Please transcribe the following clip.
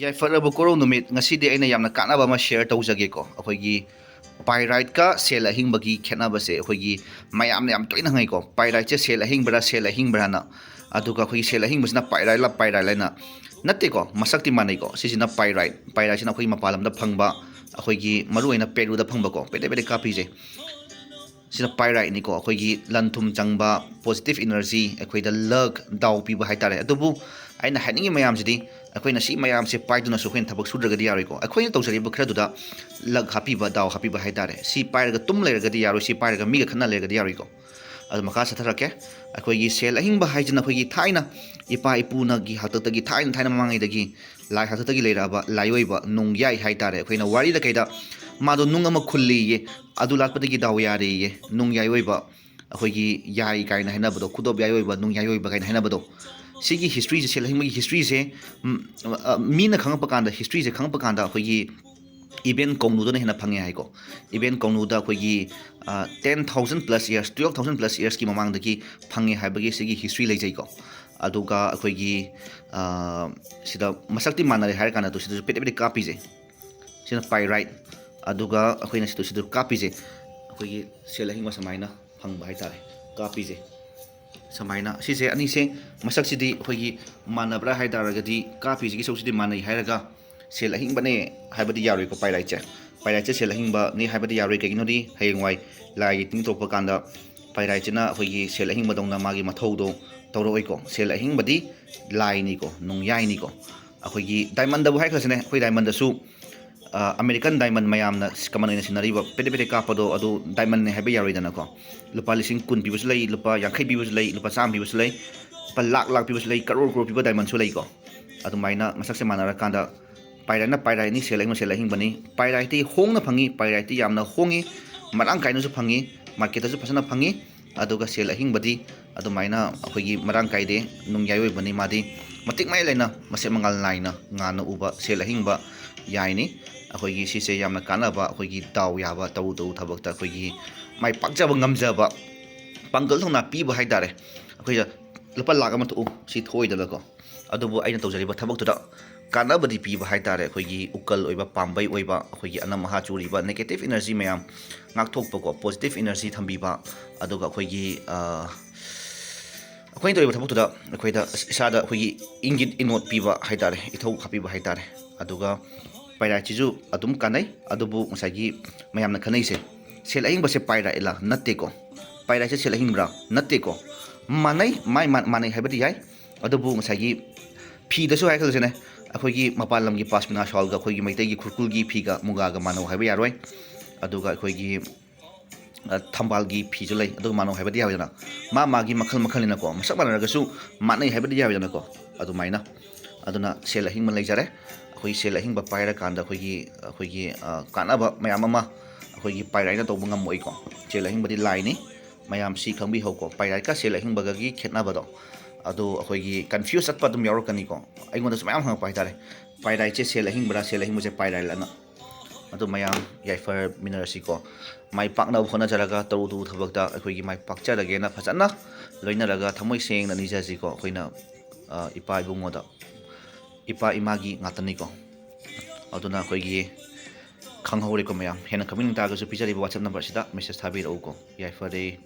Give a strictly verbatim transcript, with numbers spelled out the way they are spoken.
ꯌꯥꯏꯐꯔꯕ ꯀꯣꯔꯧ ꯅꯨꯃꯤꯠ꯫ ꯉꯁꯤꯗꯤ ꯑꯩꯅ ꯌꯥꯝꯅ ꯀꯥꯟꯅꯕ ꯑꯃ ꯁꯤꯌꯔ ꯇꯧꯖꯒꯦꯀꯣ꯫ ꯑꯩꯈꯣꯏꯒꯤ ꯄꯥꯏꯔꯥꯏꯠꯀ ꯁꯦꯜ ꯑꯍꯤꯡꯕꯒꯤ ꯈꯦꯠꯅꯕꯁꯦ ꯑꯩꯈꯣꯏꯒꯤ ꯃꯌꯥꯝꯅ ꯌꯥꯝ ꯇꯣꯏꯅ ꯍꯪꯉꯤꯀꯣ, ꯄꯥꯏꯔꯥꯏꯠꯁꯦ ꯁꯦꯜ ꯑꯍꯤꯡꯕꯔꯥ ꯁꯦꯜ ꯑꯍꯤꯡꯕ꯭ꯔꯥꯅ꯫ ꯑꯗꯨꯒ ꯑꯩꯈꯣꯏꯒꯤ ꯁꯦꯜ ꯑꯍꯤꯡꯕꯁꯤꯅ ꯄꯥꯏꯔꯥꯏꯠꯂ ꯄꯥꯏꯔꯥꯏꯠ ꯍꯥꯏꯅ꯫ ꯅꯠꯇꯦꯀꯣ, ꯃꯁꯛꯇꯤ ꯃꯥꯟꯅꯩꯀꯣ꯫ ꯁꯤꯁꯤꯅ ꯄꯥꯏꯔꯥꯏꯠ, ꯄꯥꯏꯔꯥꯏꯠꯁꯤꯅ ꯑꯩꯈꯣꯏꯒꯤ ꯃꯄꯥꯟ ꯂꯝꯗ ꯐꯪꯕ, ꯑꯩꯈꯣꯏꯒꯤ ꯃꯔꯨꯑꯣꯏꯅ ꯄꯦꯔꯨꯗ ꯐꯪꯕꯀꯣ, ꯄꯦꯗꯦꯛ ꯄꯦꯗꯦꯛ ꯀꯥꯞꯄꯤꯁꯦ꯫ ꯁꯤꯅ ꯄꯥꯏꯔꯥꯏꯠꯅꯤꯀꯣ, ꯑꯩꯈꯣꯏꯒꯤ ꯂꯟ ꯊꯨꯝ ꯆꯪꯕ, ꯄꯣꯖꯤꯇꯤꯞ ꯏꯅꯔꯖꯤ, ꯑꯩꯈꯣꯏꯗ ꯂꯛ, ꯗꯥꯎ ꯄꯤꯕ ꯍꯥꯏꯇꯥꯔꯦ꯫ ꯑꯗꯨꯕꯨ ꯑꯩꯅ ꯍꯥꯏꯅꯤꯡꯉꯤ ꯃꯌꯥꯝꯁꯤꯗꯤ, ꯑꯩꯈꯣꯏꯅ ꯁꯤ ꯃꯌꯥꯝꯁꯦ ꯄꯥꯏꯗꯨꯅꯁꯨ ꯑꯩꯈꯣꯏꯅ ꯊꯕꯛ ꯁꯨꯗ꯭ꯔꯒꯗꯤ ꯌꯥꯔꯣꯏꯀꯣ꯫ ꯑꯩꯈꯣꯏꯅ ꯇꯧꯖꯔꯤꯕ ꯈꯔꯗꯨꯗ ꯂꯛ ꯍꯥꯞꯄꯤꯕ, ꯗꯥꯎ ꯍꯥꯞꯄꯤꯕ ꯍꯥꯏꯇꯥꯔꯦ꯫ ꯁꯤ ꯄꯥꯏꯔꯒ ꯇꯨꯝ ꯂꯩꯔꯒꯗꯤ ꯌꯥꯔꯣꯏ, ꯁꯤ ꯄꯥꯏꯔꯒ ꯃꯤꯒ ꯈꯠꯅ ꯂꯩꯔꯒꯗꯤ ꯌꯥꯔꯣꯏꯀꯣ꯫ ꯑꯗꯨ ꯃꯈꯥ ꯆꯠꯊꯔꯛꯀꯦ꯫ ꯑꯩꯈꯣꯏꯒꯤ ꯁꯦꯜ ꯑꯍꯤꯡꯕ ꯍꯥꯏꯁꯤꯅ ꯑꯩꯈꯣꯏꯒꯤ ꯊꯥꯏꯅ ꯏꯄꯥ ꯏꯄꯨꯅꯒꯤ ꯍꯥꯛꯇꯛꯇꯒꯤ, ꯊꯥꯏꯅ ꯊꯥꯏꯅ ꯃꯃꯥꯡꯉꯩꯗꯒꯤ ꯂꯥꯏ ꯍꯥꯛꯇꯛꯇꯒꯤ ꯂꯩꯔꯛꯑꯕ ꯂꯥꯏꯑꯣꯏꯕ ꯅꯨꯡꯌꯥꯏ ꯍꯥꯏꯇꯥꯔꯦ꯫ ꯑꯩꯈꯣꯏꯅ ꯋꯥꯔꯤꯗ ꯀꯩꯗ ꯃꯥꯗꯣ ꯅꯨꯡ ꯑꯃ ꯈꯨꯜꯂꯤꯌꯦ, ꯑꯗꯨ ꯂꯥꯛꯄꯗꯒꯤ ꯗꯥꯎ ꯌꯥꯔꯦꯌꯦ, ꯅꯨꯡ ꯌꯥꯏꯑꯣꯏꯕ, ꯑꯩꯈꯣꯏꯒꯤ ꯌꯥꯏ ꯀꯥꯏꯅ ꯍꯥꯏꯅꯕꯗꯣ, ꯈꯨꯗꯣꯞ ꯌꯥꯏꯑꯣꯏꯕ, ꯅꯨꯡ ꯌꯥꯏꯑꯣꯏꯕ ꯀꯥꯏꯅ ꯍꯥꯏꯅꯕꯗꯣ꯫ ꯁꯤꯒꯤ ꯍꯤꯁꯇ꯭ꯔꯤꯁꯦ, ꯁꯦꯜ ꯑꯍꯤꯡꯕꯒꯤ ꯍꯤꯁꯇ꯭ꯔꯤꯁꯦ, ꯎꯝ, ꯑ, ꯃꯤꯅ ꯈꯪꯉꯛꯄ ꯀꯥꯟꯗ, ꯍꯤꯁꯇ꯭ꯔꯤꯁꯦ ꯈꯪꯉꯛꯄ ꯀꯥꯟꯗ ꯑꯩꯈꯣꯏꯒꯤ ꯏꯕꯦꯟ ꯀꯧꯅꯨꯗꯅ ꯍꯦꯟꯅ ꯐꯪꯉꯦ ꯍꯥꯏꯀꯣ꯫ ꯏꯕꯦꯟ ꯀꯧꯅꯨꯗ ꯑꯩꯈꯣꯏꯒꯤ, ꯑ, ten thousand plus years, twelve thousand plus yearsꯀꯤ ꯃꯃꯥꯡꯗꯒꯤ ꯐꯪꯉꯦ ꯍꯥꯏꯕꯒꯤ ꯁꯤꯒꯤ ꯍꯤꯁꯇ꯭ꯔꯤ ꯂꯩꯖꯩꯀꯣ꯫ ꯑꯗꯨꯒ ꯑꯩꯈꯣꯏꯒꯤ, ꯑ, ꯁꯤꯗ ꯃꯁꯛꯇꯤ ꯃꯥꯟꯅꯔꯦ ꯍꯥꯏꯔ ꯀꯥꯟꯗ ꯇꯨ ꯁꯤꯗꯁꯨ ꯄꯦꯗꯦꯛ ꯄꯦꯗꯦꯛ ꯀꯥꯞꯄꯤꯁꯦ꯫ ꯁꯤꯅ ꯄꯥꯏꯔꯥꯏꯠ꯫ ꯑꯗꯨꯒ ꯑꯩꯈꯣꯏꯅ ꯁꯤꯗ, ꯁꯤꯗ ꯀꯥꯞꯄꯤꯁꯦ, ꯑꯩꯈꯣꯏꯒꯤ ꯁꯦꯜ ꯑꯍꯤꯡꯕ ꯁꯨꯃꯥꯏꯅ ꯐꯪꯕ ꯍꯥꯏꯇꯥꯔꯦ꯫ ꯀꯥꯞꯄꯤꯁꯦ ꯁꯨꯃꯥꯏꯅ, ꯁꯤꯁꯦ ꯑꯅꯤꯁꯦ ꯃꯁꯛꯁꯤꯗꯤ ꯑꯩꯈꯣꯏꯒꯤ ꯃꯥꯟꯅꯕ꯭ꯔꯥ ꯍꯥꯏ ꯇꯥꯔꯒꯗꯤ, ꯀꯥꯞꯄꯤꯁꯤꯒꯤ ꯁꯔꯨꯛꯁꯤꯗꯤ ꯃꯥꯟꯅꯩ ꯍꯥꯏꯔꯒ ꯁꯦꯜ ꯑꯍꯤꯡꯕꯅꯦ ꯍꯥꯏꯕꯗꯤ ꯌꯥꯔꯣꯏꯀꯣ꯫ ꯄꯥꯏꯔꯥꯏꯠꯁꯦ, ꯄꯥꯏꯔꯥꯏꯠꯁꯦ ꯁꯦꯜ ꯑꯍꯤꯡꯕꯅꯤ ꯍꯥꯏꯕꯗꯤ ꯌꯥꯔꯣꯏ꯫ ꯀꯩꯒꯤꯅꯣꯗꯤ ꯍꯌꯦꯡꯋꯥꯏ ꯂꯥꯏꯒꯤ ꯇꯤꯟ ꯇꯧꯔꯛꯄ ꯀꯥꯟꯗ ꯄꯥꯏꯔꯥꯏꯠꯁꯤꯅ ꯑꯩꯈꯣꯏꯒꯤ ꯁꯦꯜ ꯑꯍꯤꯡꯕꯗꯧꯅ ꯃꯥꯒꯤ ꯃꯊꯧꯗꯣ ꯇꯧꯔꯛꯑꯣꯏꯀꯣ꯫ ꯁꯦꯜ ꯑꯍꯤꯡꯕꯗꯤ ꯂꯥꯏꯅꯤꯀꯣ, ꯅꯣꯡꯌꯥꯏꯅꯤꯀꯣ꯫ ꯑꯩꯈꯣꯏꯒꯤ ꯗꯥꯏꯃꯟꯗꯕꯨ ꯍꯥꯏꯈ꯭ꯔꯁꯤꯅꯦ, ꯑꯩꯈꯣꯏ ꯗꯥꯏꯃꯟꯗꯁꯨ, ꯑ, ꯑꯃꯦꯔꯤꯀꯟ ꯗꯥꯏꯃꯟ ꯃꯌꯥꯝꯅ ꯀꯃꯟ ꯑꯣꯏꯅ ꯁꯤꯟꯅꯔꯤꯕ ꯄꯦꯗꯦꯛ ꯄꯦꯗꯦꯛ ꯀꯥꯞꯄꯗꯣ ꯑꯗꯨ ꯗꯥꯏꯃꯟꯅꯦ ꯍꯥꯏꯕ ꯌꯥꯔꯣꯏꯗꯅꯀꯣ꯫ ꯂꯨꯄꯥ ꯂꯤꯁꯤꯡ ꯀꯨꯟ ꯄꯤꯕꯁꯨ ꯂꯩ, ꯂꯨꯄꯥ ꯌꯥꯡꯈꯩ ꯄꯤꯕꯁꯨ ꯂꯩ, ꯂꯨꯄꯥ ꯆꯥꯝꯃ ꯄꯤꯕꯁꯨ ꯂꯩ, ꯂꯨꯄꯥ ꯂꯥꯛ ꯂꯥꯛ ꯄꯤꯕꯁꯨ ꯂꯩ, ꯀꯔꯣꯔ ꯀꯔꯣꯔ ꯄꯤꯕ ꯗꯥꯏꯃꯟꯁꯨ ꯂꯩꯀꯣ꯫ ꯑꯗꯨꯃꯥꯏꯅ ꯃꯁꯛꯁꯦ ꯃꯥꯟꯅꯔꯀꯥꯟꯗ ꯄꯥꯏꯔꯥꯏꯠꯅ ꯄꯥꯏꯔꯥꯏꯠꯅꯤ, ꯁꯦꯜ ꯑꯍꯤꯡꯕ ꯁꯦꯜ ꯑꯍꯤꯡꯕꯅꯤ꯫ ꯄꯥꯏꯔꯥꯏꯠꯇꯤ ꯍꯣꯡꯅ ꯐꯪꯉꯤ, ꯄꯥꯏꯔꯥꯏꯠꯇꯤ ꯌꯥꯝꯅ ꯍꯣꯡꯉꯤ, ꯃꯔꯥꯡ ꯀꯥꯏꯅꯁꯨ ꯐꯪꯉꯤ, ꯃꯥꯔꯀꯦꯠꯇꯁꯨ ꯐꯖꯅ ꯐꯪꯉꯤ꯫ ꯑꯗꯨꯒ ꯁꯦꯜ ꯑꯍꯤꯡꯕꯗꯤ ꯑꯗꯨꯃꯥꯏꯅ ꯑꯩꯈꯣꯏꯒꯤ ꯃꯔꯥꯡ ꯀꯥꯏꯗꯦ, ꯅꯨꯡ ꯌꯥꯏꯑꯣꯏꯕꯅꯤ꯫ ꯃꯥꯗꯤ ꯃꯇꯤꯛ ꯃꯌꯥꯏ ꯂꯩꯅ ꯃꯁꯦꯛ ꯃꯉꯥꯜ ꯅꯥꯏꯅ ꯉꯥꯟꯅ ꯎꯕ ꯁꯦꯜ ꯑꯍꯤꯡꯕ ꯌꯥꯏꯅꯤ꯫ ꯑꯩꯈꯣꯏꯒꯤ ꯁꯤꯁꯦ ꯌꯥꯝꯅ ꯀꯥꯟꯅꯕ, ꯑꯩꯈꯣꯏꯒꯤ ꯗꯥꯎ ꯌꯥꯕ, ꯇꯧꯔꯨ ꯇꯧꯔꯨ ꯊꯕꯛꯇ ꯑꯩꯈꯣꯏꯒꯤ ꯃꯥꯏ ꯄꯥꯛꯆꯕ ꯉꯝꯖꯕ, ꯄꯥꯡꯒꯜ ꯊꯧꯅꯥ ꯄꯤꯕ ꯍꯥꯏꯇꯥꯔꯦ꯫ ꯑꯩꯈꯣꯏꯗ ꯂꯨꯄꯥ ꯂꯥꯛ ꯑꯃ ꯊꯣꯛꯎ, ꯁꯤ ꯊꯣꯛꯑꯣꯏꯗꯅꯀꯣ꯫ ꯑꯗꯨꯕꯨ ꯑꯩꯅ ꯇꯧꯖꯔꯤꯕ ꯊꯕꯛꯇꯨꯗ ꯀꯥꯟꯅꯕꯗꯤ ꯄꯤꯕ ꯍꯥꯏꯇꯥꯔꯦ꯫ ꯑꯩꯈꯣꯏꯒꯤ ꯎꯀꯜ ꯑꯣꯏꯕ, ꯄꯥꯝꯕꯩ ꯑꯣꯏꯕ, ꯑꯩꯈꯣꯏꯒꯤ ꯑꯅꯝ ꯑꯍꯥ ꯆꯨꯔꯤꯕ negative energy ꯃꯌꯥꯝ ꯉꯥꯛꯊꯣꯛꯄꯀꯣ, positive energy ꯊꯝꯕꯤꯕ, ꯑꯗꯨꯒ ꯑꯩꯈꯣꯏꯒꯤ, ꯑ, ꯑꯩꯈꯣꯏꯅ ꯇꯧꯔꯤꯕ ꯊꯕꯛꯇꯨꯗ ꯑꯩꯈꯣꯏꯗ ꯏꯁꯥꯗ ꯑꯩꯈꯣꯏꯒꯤ ꯏꯪꯒꯤꯠ ꯏꯅꯣꯠ ꯄꯤꯕ ꯍꯥꯏꯇꯥꯔꯦ, ꯏꯊꯧ ꯍꯥꯞꯄꯤꯕ ꯍꯥꯏꯇꯥꯔꯦ꯫ ꯑꯗꯨꯒ ꯄꯥꯏꯔꯥꯏꯠꯁꯤꯁꯨ ꯑꯗꯨꯝ ꯀꯥꯟꯅꯩ, ꯑꯗꯨꯕꯨ ꯉꯁꯥꯏꯒꯤ ꯃꯌꯥꯝꯅ ꯈꯟꯅꯩꯁꯦ, ꯁꯦꯜ ꯑꯍꯤꯡꯕꯁꯦ ꯄꯥꯏꯔꯥꯏꯠꯂ? ꯅꯠꯇꯦꯀꯣ꯫ ꯄꯥꯏꯔꯥꯏꯠꯁꯦ ꯁꯦꯜ ꯑꯍꯤꯡꯕ꯭ꯔꯥ? ꯅꯠꯇꯦꯀꯣ꯫ ꯃꯥꯟꯅꯩ, ꯃꯥꯏ-, ꯃꯥꯟ-, ꯃꯥꯟꯅꯩ ꯍꯥꯏꯕꯗꯤ ꯌꯥꯏ, ꯑꯗꯨꯕꯨ ꯉꯁꯥꯏꯒꯤ ꯐꯤꯗꯁꯨ ꯍꯥꯏ ꯈꯜꯂꯁꯤꯅꯦ, ꯑꯩꯈꯣꯏꯒꯤ ꯃꯄꯥꯟ ꯂꯝꯒꯤ ꯄꯥꯁꯃꯤꯅꯥ ꯁꯥꯜꯒ ꯑꯩꯈꯣꯏꯒꯤ ꯃꯩꯇꯩꯒꯤ ꯈꯨꯔꯈꯨꯜꯒꯤ ꯐꯤꯒ ꯃꯨꯒꯥꯒ ꯃꯥꯟꯅꯧ ꯍꯥꯏꯕ ꯌꯥꯔꯣꯏ꯫ ꯑꯗꯨꯒ ꯑꯩꯈꯣꯏꯒꯤ, ꯑ, ꯊꯝꯕꯥꯜꯒꯤ ꯐꯤꯁꯨ ꯂꯩ, ꯑꯗꯨꯒ ꯃꯥꯟꯅꯧ ꯍꯥꯏꯕꯗꯤ ꯌꯥꯔꯣꯏꯗꯅ꯫ ꯃꯥ ꯃꯥꯒꯤ ꯃꯈꯜ ꯃꯈꯜꯅꯤꯅꯀꯣ, ꯃꯁꯛ ꯃꯥꯟꯅꯔꯒꯁꯨ ꯃꯥꯟꯅꯩ ꯍꯥꯏꯕꯗꯤ ꯌꯥꯔꯣꯏꯗꯅꯀꯣ꯫ ꯑꯗꯨꯃꯥꯏꯅ, ꯑꯗꯨꯅ ꯁꯦꯜ ꯑꯍꯤꯡꯕ ꯂꯩꯖꯔꯦ꯫ ꯑꯩꯈꯣꯏ ꯁꯦꯜ ꯑꯍꯤꯡꯕ ꯄꯥꯏꯔꯀꯥꯟꯗ ꯑꯩꯈꯣꯏꯒꯤ, ꯑꯩꯈꯣꯏꯒꯤ, ꯑ, ꯀꯥꯟꯅꯕ ꯃꯌꯥꯝ ꯑꯃ ꯑꯩꯈꯣꯏꯒꯤ ꯄꯥꯏꯔꯥꯏꯠꯅ ꯇꯧꯕ ꯉꯝꯃꯣꯏꯀꯣ꯫ ꯁꯦꯜ ꯑꯍꯤꯡꯕꯗꯤ ꯂꯥꯏꯅꯤ, ꯃꯌꯥꯝ ꯁꯤ ꯈꯪꯕꯤꯍꯧꯀꯣ꯫ ꯄꯥꯏꯔꯥꯏꯠꯀ ꯁꯦꯜ ꯑꯍꯤꯡꯕꯒꯒꯤ ꯈꯦꯠꯅꯕꯗꯣ, ꯑꯗꯣ ꯑꯩꯈꯣꯏꯒꯤ confuse ꯆꯠꯄ ꯑꯗꯨꯝ ꯌꯥꯎꯔꯛꯀꯅꯤꯀꯣ꯫ ꯑꯩꯉꯣꯟꯗꯁꯨ ꯃꯌꯥꯝ ꯍꯪꯉꯛꯄ ꯍꯥꯏꯇꯥꯔꯦ, ꯄꯥꯏꯔꯥꯏꯠꯁꯦ ꯁꯦꯜ ꯑꯍꯤꯡꯕꯔꯥ, ꯁꯦꯜ ꯑꯍꯤꯡꯕꯁꯦ ꯄꯥꯏꯔꯥꯏꯠꯂꯅ꯫ ꯑꯗꯣ ꯃꯌꯥꯝ ꯌꯥꯏꯐꯃꯤꯟꯅꯔꯁꯤꯀꯣ꯫ ꯃꯥꯏ ꯄꯥꯛꯅꯕ ꯍꯣꯠꯅꯖꯔꯒ ꯇꯧꯔꯨ ꯇꯧꯔꯨ ꯊꯕꯛꯇ ꯑꯩꯈꯣꯏꯒꯤ ꯃꯥꯏ ꯄꯥꯛꯆꯔꯒꯦꯅ ꯐꯖꯅ ꯂꯣꯏꯅꯔꯒ ꯊꯃꯣꯏ ꯁꯦꯡꯅ ꯅꯤꯖꯁꯤꯀꯣ꯫ ꯑꯩꯈꯣꯏꯅ, ꯑ, ꯏꯄꯥ ꯏꯕꯨꯡꯉꯣꯗ, ꯏꯄꯥ ꯏꯃꯥꯒꯤ ꯉꯥꯛꯇꯅꯤꯀꯣ꯫ ꯑꯗꯨꯅ ꯑꯩꯈꯣꯏꯒꯤ ꯈꯪꯍꯧꯔꯦꯀꯣ ꯃꯌꯥꯝ꯫ ꯍꯦꯟꯅ ꯈꯪꯕꯤꯅꯤꯡ ꯇꯥꯔꯒꯁꯨ ꯄꯤꯖꯔꯤꯕ WhatsApp number ꯑꯁꯤꯗ message ꯊꯥꯕꯤꯔꯛꯎꯀꯣ꯫ ꯌꯥꯏꯐꯔꯦ꯫